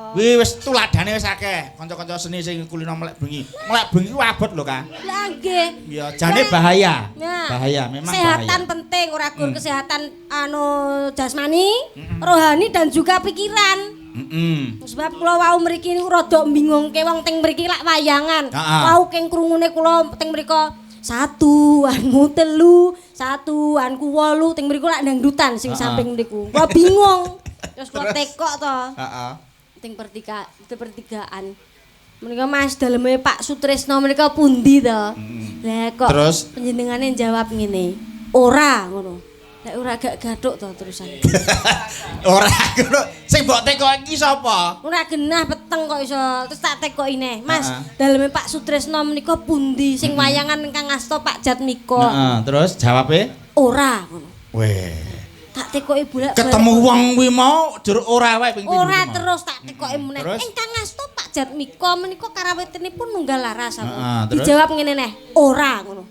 Kuwi wis tuladane wis akeh. Kanca-kanca seni sing kulino melek bengi. Melek bengi ku abot lho, Kang. Lah nggih. Ya jane bahaya. Nah, bahaya, memang kesehatan bahaya. Penting ora gur kesehatan anu jasmani, rohani dan juga pikiran. Sebab kula wau mriki niku rada bingungke wong teng mriki lak wayangan. Wau keng krungune kula teng mriko 1, anmu 3, 1, anku 8 teng mriku lak dangdutan sing samping mriku. Kula bingung. Terus kula tekok to. Heeh. Ting pertigaan. Menika Mas daleme Pak Sutresno menika pundi to? Lah kok terus panjenengane jawab ngene. Ora ngono. Lah ora gak gathuk to terusan. Ora ngono. Sing mbok tekoki iki sapa? Ora genah peteng kok iso. Terus tak tekoki neh, Mas, daleme Pak Sutresno menika pundi sing wayangan ingkang asta Pak Jatmiko. Heeh, terus jawabe? Ora ngono. Weh. Tak tekoki bolak-balik. Ketemu wong kuwi mau jur ora wae ping pindho. Ora terus tak tekoki meneh. Ingkang asta Pak Jatmiko menika karawitanipun nunggal laras aku. Dijawab ngene neh, ora ngono.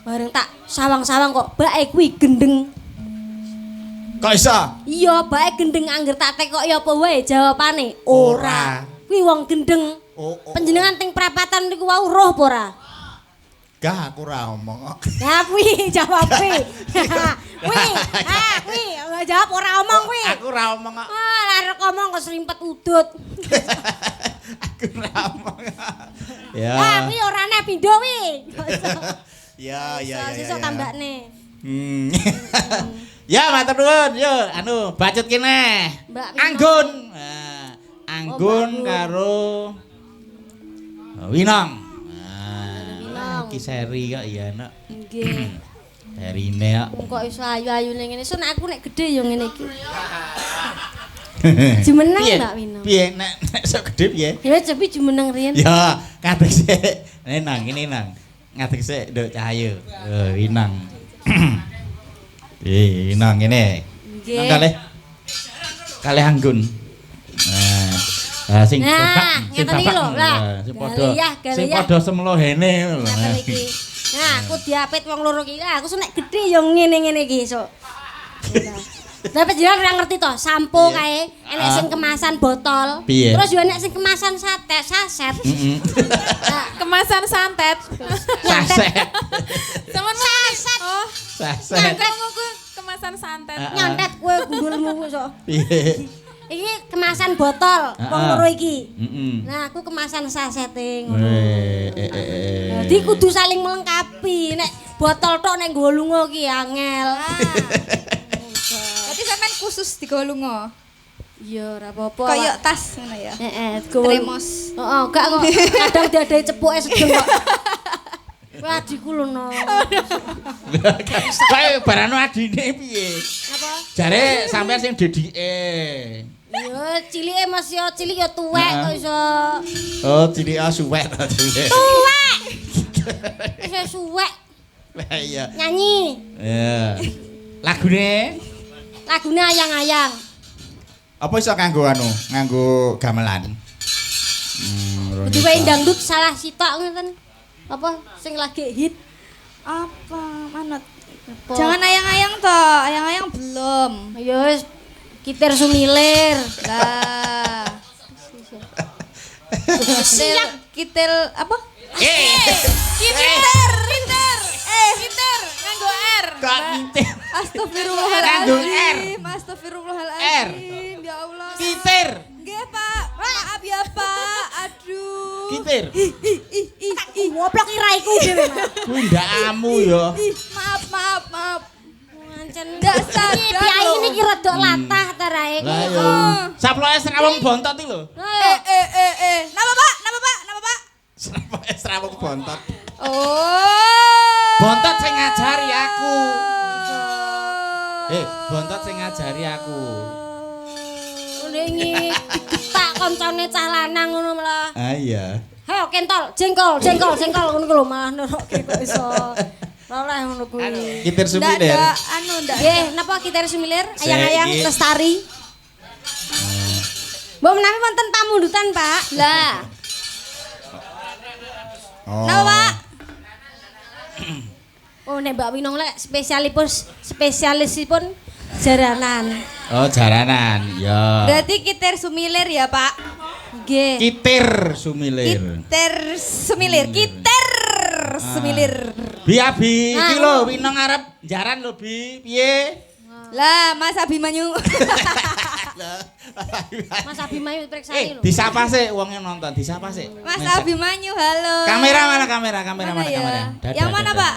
Bareng tak sawang-sawang kok bake kuwi gendeng. Kok iso? Iya, bake gendeng angger tak tekoki apa wae jawabane ora. Kuwi wong gendeng. Panjenengan teng prapatan niku wau roh apa ora? Gah aku ora omong kok. Ya kuwi jawabe. Kuwi, ha kuwi jawab ora omong kuwi. Aku ora omong kok. Ah, arek omong kok serimpet udut. Aku ora omong. Ya. Ah, kuwi ora neh pindho kuwi. Ya, ya, ya. Sesuk tambakne. Ya, matur nuwun. Yo, anu bacut kene. Anggun. Anggun karo Winong. Iki seri kok ya, Nak. Nggih. Serine kok. Kok iso ayu-ayune ngene. Sun aku nek gedhe ya ngene iki. Jumeneng Mbak Winong. Piye nek sok gedhe piye? Ya cepi jumeneng riyen. Ya, ngadeg sik. Nang ngene nang. Ngadeg sik Nduk Cahyu. Oh, Winong. Winong ngene. Nggih. Kalih Anggun. Nah. Lah sing Nah, bapak, sing ngeten iki bapak. lho, lah. Sing padha Galiyah, sing galiyah. padha semlohene lho. Ngeten iki. Nah, aku diapit wong loro iki. Lah, aku nek gedhe ya ngene-ngene iki sok. Lah panjenengan ora ngerti to, sampo kae enek sing kemasan botol. Piye? Terus yo enek sing kemasan sate, saset. Heeh. Nah, Kemasan santet. Saset. Saman Saset. Oh, Saset. krungu ku kemasan santet. Ah. Nyantet kowe gundulmu ku sok. Piye? Iki kemasan botol wong Ah. loro iki. Heeh. Nah, aku kemasan sasete ngono. Eh, eh, eh, eh. Dadi kudu saling melengkapi. Nek botol tok nek nggo lunga ki angel. Berarti sampean khusus digawa lunga. Iya, ora apa-apa. Kayak tas ngono ya. Heeh, digawa. Tremos. Heeh, gak kok. Kadang diadahi cepuke sedeng kok. Kowe adikku lho no. Kae barano adine piye? Apa? Jare sampean sing dedike. Ya cilike Mas yo cilik yo tuwek kok iso. Oh, cilike suwek ta cilik. Tuwek. Iso suwek Lah iya. nyanyi. Iya. Lagune Lagune ayang-ayang. apa iso nganggo anu, nganggo gamelan? Hmm, Kudu wae dangdut salah sitok ngeten. Apa sing lagi hit? Apa manut? Apa? Jangan ayang-ayang toh, ayang-ayang belum. Ya wis kitir sumilir. Lah. Kitil, kitil apa? Eh, Kitir, kitir. Kitir nganggo R. kok kitir? Astagfirullahaladzim. Astagfirullahaladzim. Ya Allah. Kitir. Nggih, Pak. Maaf ya, Pak. Aduh. Kitir. Ih, ih, ih, ih. Goblok iraiku dhewe. Mas. Kuwi ndakamu ya. Ih, maaf, maaf, maaf. Ngancen. Nggak sadar Iki Piyayi lho. niki rada latah ta rae. Lah ya. Saploke srawung bontot iki lho. Eh, eh, eh, eh. Napa, Pak? Napa, Pak? Napa, Pak? Saploke srawung bontot. Oh. Bontot sing ngajari aku. Eh, bontot sing ngajari aku. Wingi digetak koncone cah lanang ngono malah. Ah iya. Hayo kentol, jengkol, jengkol, jengkol ngono ku lho malah nerokke kok iso. Ora oleh ngono kuwi. Kitir Ndak sumilir. ada anu ndak. Nggih, napa kitir sumilir? Ayang-ayang Sik. lestari. Mbok menawi wonten pamundutan, Pak. Lah, Oh. Napa, Pak? oh nek Mbak Winong lek spesialipun spesialisipun jaranan. Oh, jaranan. Ya. Berarti kitir sumilir ya, Pak? Nggih. Kitir sumilir. Kitir sumilir, kitir sumilir. Bi Abi, iki Ah. lho Winong arep jaran lho Bi. Piye? Lah, Mas Abimanyu. Mas Abimanyu periksani Eh, lho. disapa sik wong yang nonton, disapa sik. Mas Nen- Abimanyu, halo. Kamera mana kamera? Kamera Mana mana ya? kamera? Dadah, Yang mana, dadah. Pak?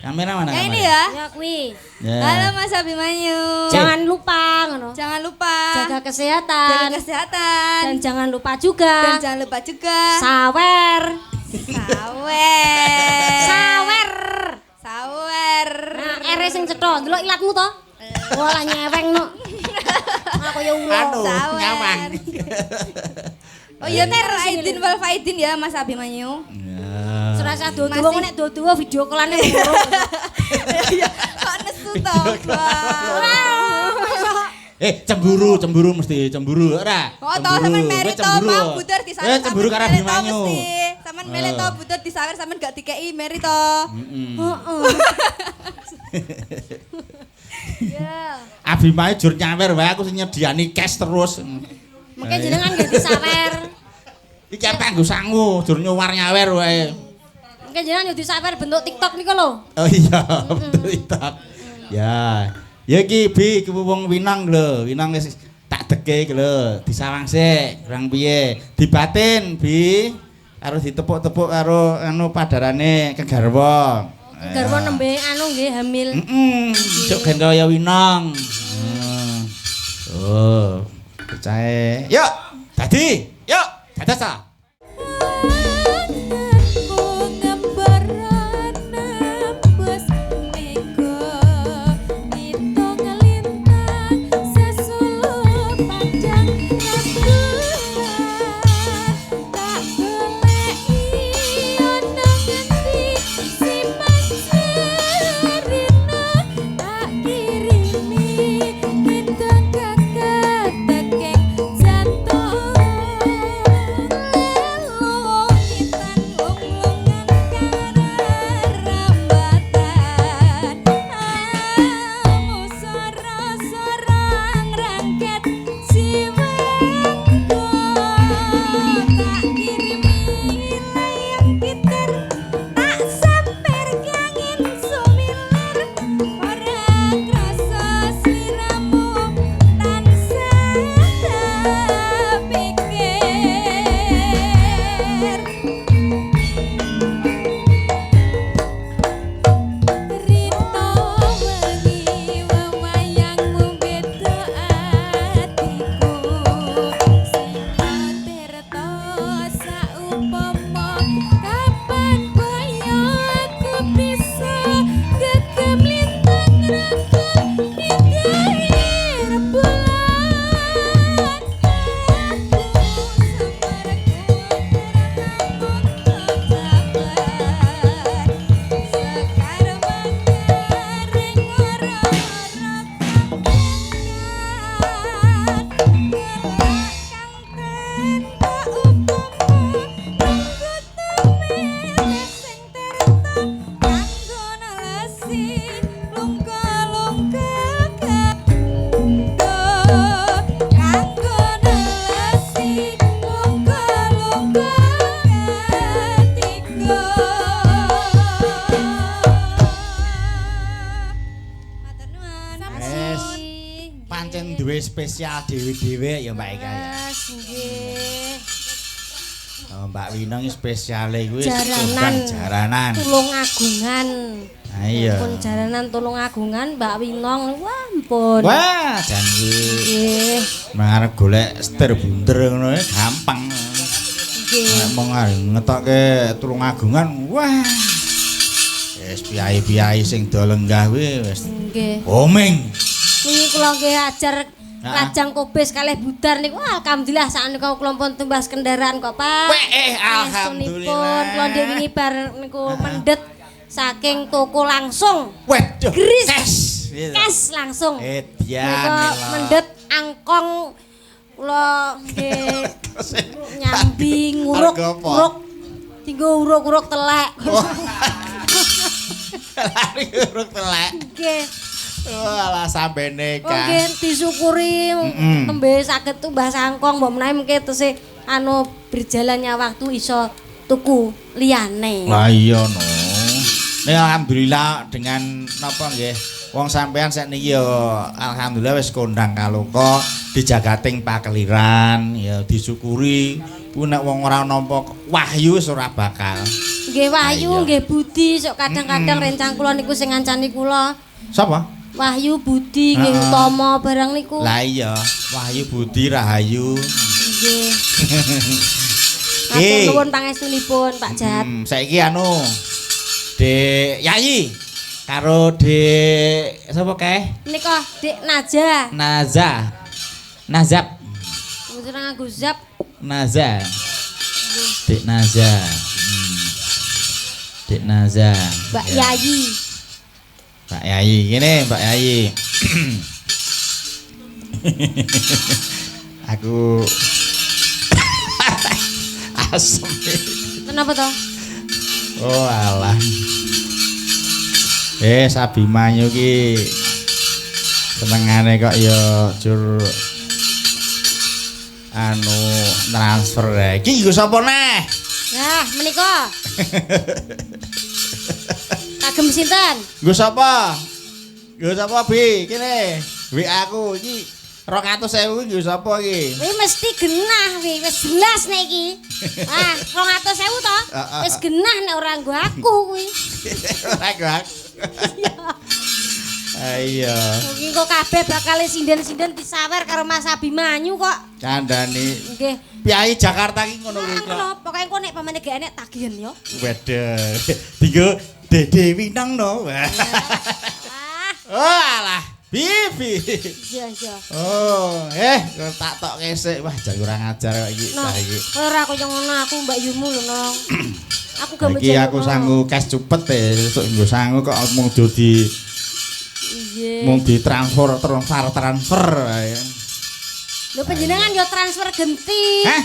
Kamera mana? Yang ini kamera? ya. Ya kuwi. Ya. Halo Mas Abimanyu. Jangan lupa ngono. Jangan lupa Jaga kesehatan. jaga kesehatan. Dan jangan lupa juga Dan jangan lupa juga sawer. sawer. Sawer. Sawer. Nah, ere sing cetha, ndelok ilatmu to? Walah nyeweng no. Aku ya ulo. Anu, Sawer. nyawang. Oh iya Ter Aidin wal Faidin ya Mas Abimanyu. Ya. Serasa dodo wong nek dodo video callane loro. Iya, kok nesu toh, Pak. Eh, cemburu, cemburu mesti cemburu ora? Oh, tau sampean meri Kowe to, cemburu. Mang Buder disawer. Eh, cemburu karo sampean meri to Abimanyu. mesti. Sampean mele to Eh. Buder disawer sampean gak dikei meri to. Heeh. Heeh. Ya. Abimanyu jur nyawer wae aku sing nyediani cash terus. Mungkin jenengan nggih disawer. Iki apa nggo sangu, jur nyuwar nyawer wae. Mungkin jenengan yo disawer bentuk TikTok niku lho. Oh iya, betul TikTok. Ya. Ya iki Bi, iki wong Winong lho, Winong wis tak deke iki lho, disawang sik, kurang piye. Dibatin, Bi. Karo ditepuk-tepuk karo anu padarane kegarwa. Garwa nembe anu nggih hamil. Heeh, cuk gen kaya Winong. Hmm. Oh, percaya. Yuk, dadi. Yuk, dados ta. Jantung. Pancen duwe spesial dhewe-dhewe ya Mbak Eka ya. Mas, nggih. Oh, Mbak Winong spesiale kuwi Jaranan. Jaranan. Tulungagungan. Ha iya. Pun jaranan Tulungagungan Mbak Winong wah ampun. Wah, jan kuwi Nggih. arep golek setir bunder ngono gampang. Nggih. Nek mung arep ngetokke Tulungagungan, wah. Wis piyai-piyai sing do lenggah kuwi wis Nggih. booming. Wingi kula nggih ajar lajang kobis kalih budar niku alhamdulillah sakmenika kula pun tumbas kendaraan kok Pak. Weh, alhamdulillah. Kula ndek wingi bar niku mendhet saking toko langsung. Waduh. Gris. Cash. Gitu. Cash langsung. Edian. Menika mendhet angkong kula nggih nyambi nguruk uruk dinggo uruk-uruk telek. Lari uruk telek. Nggih. Oh, alah sambene Oh nggih disyukuri tembe saged tumbas angkong mbok menawi mengke tesih anu berjalannya waktu iso tuku liyane. Lah iya no. Nek alhamdulillah dengan napa nggih wong sampean sakniki ya alhamdulillah wis kondang kaloka dijagating pakeliran ya disyukuri. Ku nek wong ora nampa wahyu wis ora bakal. Nggih wahyu, nggih budi sok kadang-kadang rencang kula niku sing ngancani kula. Sapa? Wahyu Budi nggih utama barang niku. Lah iya, Wahyu Budi Rahayu. Nggih. Matur nuwun pangestunipun Pak Jat. Saiki anu Dek Yayi karo Dek sapa kae? Nika Dek Naja. Naza. Nazab. Mboten nganggo zap. Naza. Dek Naza. Dek Naza. Mbak Yayi. Mbak Yayi, ngene Mbak Yayi. Aku asem. Kenapa toh? Oh alah. Sabimanyu ki senengane kok ya jur anu transfer. Iki nggo sapa neh? Nah, menika. Kagem sinten? Nggo sapa? Nggo sapa Bi? Kene. WA aku iki 200.000 nggo sapa iki? Kuwi mesti genah kuwi, wis jelas nek iki. Ah, 200.000 to? Wis genah nek ora nggo aku kuwi. Ora nggo aku. Iya. Mungkin kok kabeh bakal sinden-sinden disawer karo Mas Abimanyu kok. Kandhane. Nggih. Piyai Jakarta iki ngono kuwi kok. Ngono, pokoke engko nek pamane gak enek tagihan yo. Waduh. Dinggo Dede Winong no. Ah. Oh alah, Bibi. Iya, iya. Oh, tak tok kesik. Wah, jan kurang ajar kok iki cah iki. Ora kaya ngono aku Mbak Yumu lho, Nong. Aku gak Iki aku sangu cash cupet e, sesuk nggo sangu kok mung di Iya. Mung ditransfer transfer ae. Lho panjenengan yo transfer genti. Heh?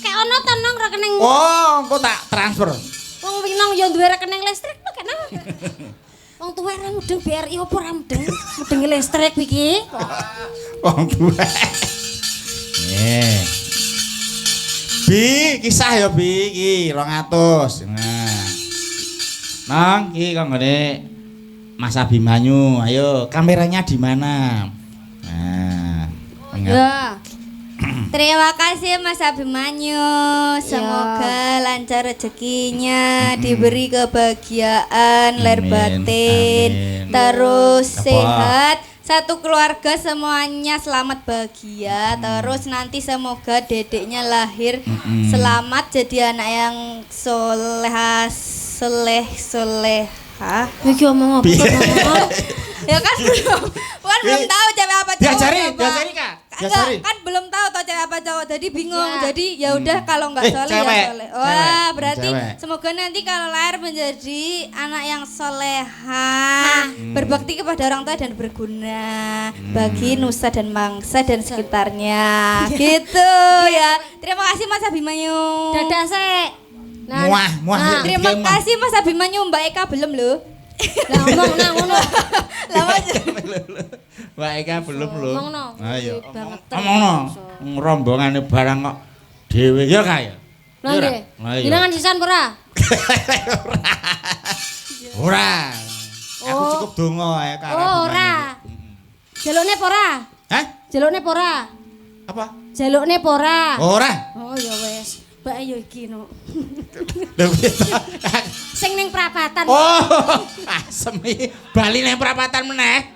Kayak ono to Nong rekening. Oh, engko tak transfer. Wong Winong yo duwe rekening listrik lho kena. Wong tuwek ra mudeng BRI opo ra mudeng? Mudeng listrik iki. Wong tuwek. Nggih. Bi, kisah ya Bi iki 200. Nah. Nong, iki kok nggone Mas Abimanyu. Ayo, kameranya di mana? Nah. Ya. Terima kasih Mas Abimanyu. Semoga lancar rezekinya, diberi kebahagiaan, lahir batin, terus sehat, satu keluarga semuanya selamat bahagia. Terus nanti semoga dedeknya lahir selamat jadi anak yang soleha, soleh, solehah. Iki omong apa? Ya kan belum, kan belum tahu cewek apa cowok. Diajari, diajari Kak. Enggak, kan belum tahu toh cewek apa cowok, jadi bingung. Ya. Jadi ya udah kalau nggak soleh ya soleh. Wah, berarti cewek. Semoga nanti kalau lahir menjadi anak yang soleha, berbakti kepada orang tua dan berguna bagi nusa dan bangsa dan sekitarnya. Gitu ya. Terima kasih Mas Abimanyu. Dadah sek. Nah, muah, muah. Nah, terima kasih Mas Abimanyu, Mbak Eka belum loh. Lah omong nang ngono. Lah Mbak Eka belum lho. Omongno. Ayo. Omongno. Rombongane barang kok dhewe ya kae. Lah nggih. Jenengan sisan ora? Ora. Ora. Aku cukup donga ae karo. Ora. Jalukne apa ora? Hah? Jalukne apa ora? Apa? Jalukne apa ora? Ora. Oh ya wis. Mbak ya iki no. Lho piye to? Sing ning prapatan. Oh, asem iki. Bali ning prapatan meneh.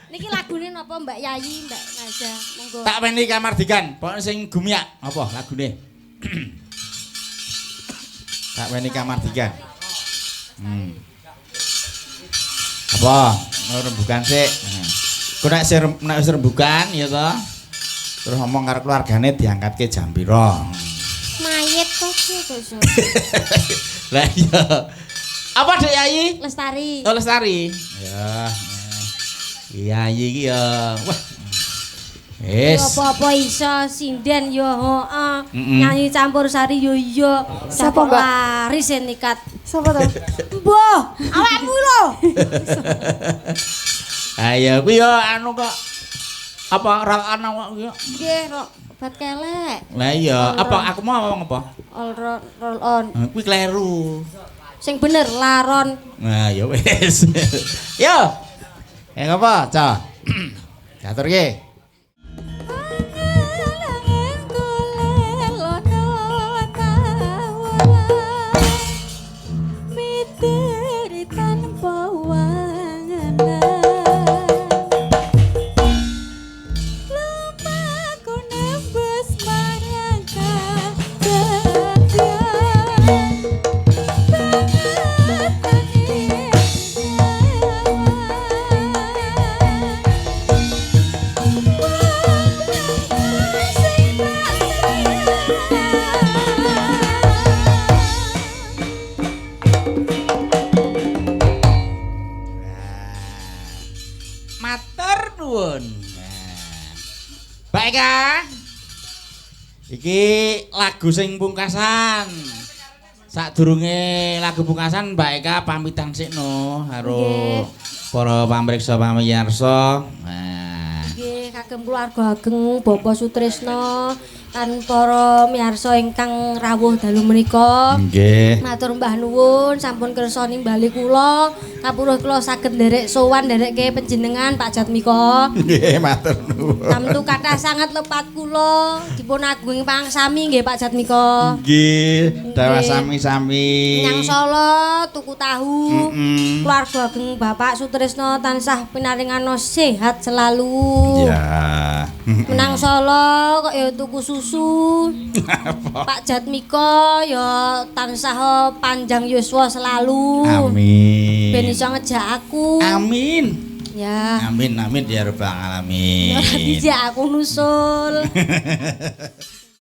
Niki lagune napa Mbak Yayi, Mbak Naza? Monggo. Tak weni kamardikan, pokoke sing gumyak apa lagune? Tak weni kamardikan. Apa? Rembukan sik. Ku nek nek wis rembukan ya to. Terus ngomong karo keluargane diangkatke jam pira? Mayit to ki kok iso. Lah iya. Apa Dek Yayi? Lestari. Oh, Lestari. Ya. Yayi iki ya. Wah. Wis. Apa-apa iso sinden ya heeh. Nyanyi campur sari yo iya. Sapa, Mbak? Laris e nikat. Sapa to? Mbah, awakmu lho. Ayo kuwi ya anu kok. Apa rakan awak kuwi? Nggih, rok obat kelek. Lah iya, apa aku mau ngomong apa? All roll, roll on. Kuwi kleru. Sing bener laron. Nah, ya wis. Yo. Ngapa, Cah? Diaturke. Matur nuwun. Mbak Eka. Iki lagu sing pungkasan. Sadurunge lagu pungkasan Mbak Eka pamitan sik no karo para pamriksa pamiyarsa. Nah. Nggih, kagem keluarga ageng Bapak Sutrisno lan para miyarsa ingkang rawuh dalu menika. Nggih. Matur mbah nuwun sampun kersa nimbali kula. Kapuruh kula saged nderek sowan nderekke panjenengan Pak Jatmiko. Nggih, matur nuwun. Tamtu kathah sanget lepat kula dipun agungi pangsami nggih Pak Jatmiko. Nggih, dawa sami-sami. Menyang Solo tuku tahu. Keluarga ageng Bapak Sutrisno tansah pinaringana sehat selalu. Ya. Menang Solo kok ya tuku susu. Pak Jatmiko ya tansah panjang yuswa selalu. Amin. Ben iso ngejak aku. Amin. Ya. Amin amin ya rabbal alamin. Ora dijak aku nusul.